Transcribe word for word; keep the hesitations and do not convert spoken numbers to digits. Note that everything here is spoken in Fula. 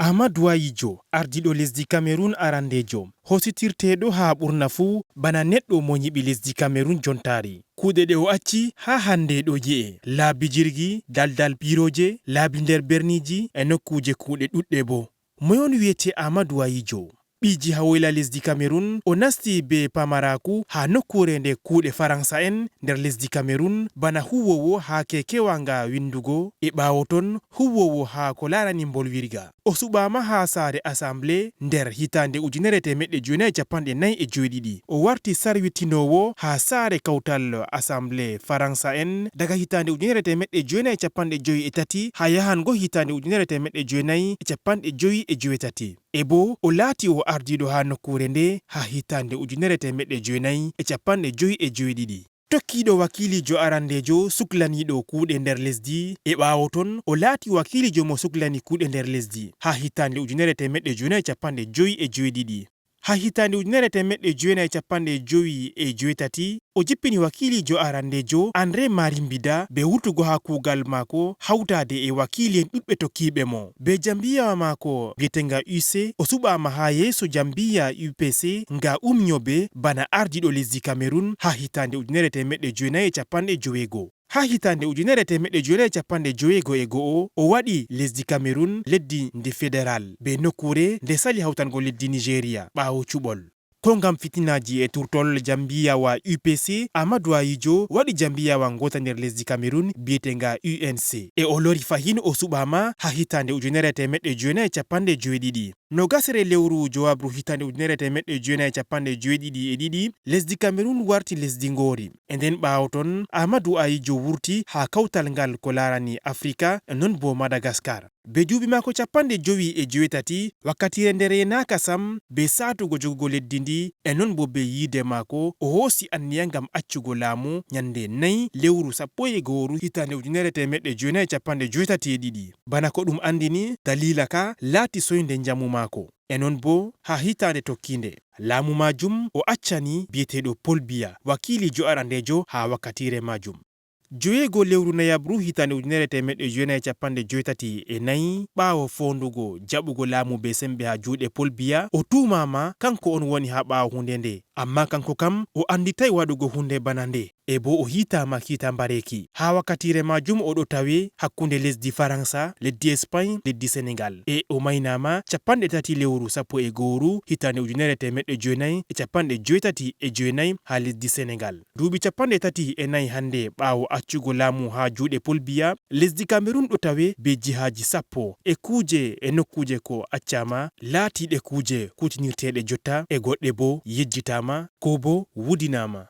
Aamadu Ayijo, ardiiɗo lesdi Kamerun arandeejo, hositirteeɗo haa ɓurna fuu bana neɗɗo mo nyiɓi lesdi Kamerun jontaari. Kuuɗe ɗe o acci haa hannde ɗo yi'e, laabi jirgi, daldal piirooje, laabi nder berniiji e nokkuuje kuuɗe ɗuuɗɗe boo. Moy on wi'ete Aamadu Ayijo? Ɓii jiha woyla lesdi Kamerun, o nasti bee pamaraaku haa nokkuure nde kuuɗe Faransa en nder lesdi Kamerun, bana huuwoowo haa kekewa nga winndugo, e ɓaawo ton huuwoowo haa ko laarani mbolwirga. O suɓaama haa saare Assemblée nder hitaande ujunere e teemeɗɗe jeenayi e cappanɗe nayi e joweeɗiɗi. O warti sarwitinoowo haa saare kawtal Assemblée Faransa en daga hitaande ujunere e teemeɗɗe jeenayi e cappanɗe jowi e tati haa yahango hitaande ujunere e teemeɗɗe jeenayi e cappanɗe jowi e joweetati. E boo, o laati o ardiiɗo haa nokkuure nde haa hitaande ujunere e teemeɗɗe jeenayi e cappanɗe jowi e joweeɗiɗi. Tokkiiɗo wakiiliijo arandeejo suklaniiɗo kuuɗe nder lesdi, e ɓaawo ton o laati wakiiliijo mo suklani kuuɗe nder lesdi haa hitaande ujunere e teemeɗɗe jeenayi e cappanɗe jowi e joweeɗiɗi. Haa hitaande ujunere e teemeɗɗe jeenayi e cappanɗe jowi e joweetati, o jippini wakiiliijo arandeejo André Mari Mbida bee wurtugo haa kuugal maako hawtaade e wakiili'en ɗuuɗɓe tokkiiɓe mo. Bee jam'iyyawa maako bi'eteenga U C, o suɓaama haa yeeso jam'iyya U P C nga umnyobe bana ardiiɗo lesdi Kamerun haa hitaande ujunere e teemeɗɗe jeenayi e cappanɗe joweego. Haa hitaande ujunere e teemeɗɗe jeenayi e cappanɗe joweego e go'o, o waɗi lesdi Kamerun leddi ndi federal bee nokkuure nde sali hawtango leddi Nigeria ɓaawo cuɓol. Ko ngam fitinaaji e turtol jam'iyyawa U P C, Aamadu Ayijo waɗi jam'iyyawa ngoota nder lesdi Kamerun bi'eteenga U N C. E o lori fahin o suɓaama haa hitaande ujunere e teemeɗɗe jeenayi e cappanɗe joweeɗiɗi. Noogasere lewru jowaɓru hitaande ujunere e teemeɗɗe jeenayi e cappanɗe joweeɗiɗi e ɗiɗi, lesdi Kamerun warti lesdi ngoori. E nden ɓaawo ton, Aamadu Ayijo wurti haa kawtal ngal ko laarani Afrika, e non boo Madagaskar. Bee duuɓi maako cappanɗe jowi e joweetati, wakkatiire nde reenaaka sam bee saatugo jogugo leddi ndi, e non boo bee yiide maako, o hoosi anniya ngam accugo laamu nyande nayi lewru sappo e gooru hitaande ujunere e teemeɗɗe jeenayi e cappanɗe joweetati e ɗiɗi. Bana ko ɗum anndini, daliila ka laati soynde njamu maako. E non boo, haa hitaande tokkiinde laamu maajum, o accani bi'eteeɗo Paul Biya, wakiiliijo arandeejo haa wakkatiire maajum. Joweego lewru nayaɓru hitaande ujunere e teemeɗɗe jeenayi e cappanɗe joweetati e nayi, ɓaawo foondugo jaɓugo laamu bee sembe haa juuɗe Paul Biya, o tuumaama kanko on woni haa ɓaawo huunde nde. Ammaa kanko kam, o annditaay waɗugo huunde bana nde. E boo o hiitaama kiita mbareeki. Haa wakkatiire maajum o ɗo tawe hakkunde lesdi Faransa, leddi Espagne, leddi Senegal. E o maynaama cappanɗe tati lewru sappo e gooru hitaande ujunere e teemeɗɗe jeenayi e cappanɗe joweetati e jeenayi haa lesdi Senegal. Duuɓi cappanɗe tati e nayi hannde ɓaawo accugo laamu haa juuɗe Paul Biya, lesdi Kamerun ɗo tawe bee jihaaji sappo e kuuje e nokkuuje ko accaama, laatiiɗe kuuje kuutinirteeɗe jotta e goɗɗe boo yejjitaama koo boo wudinaama.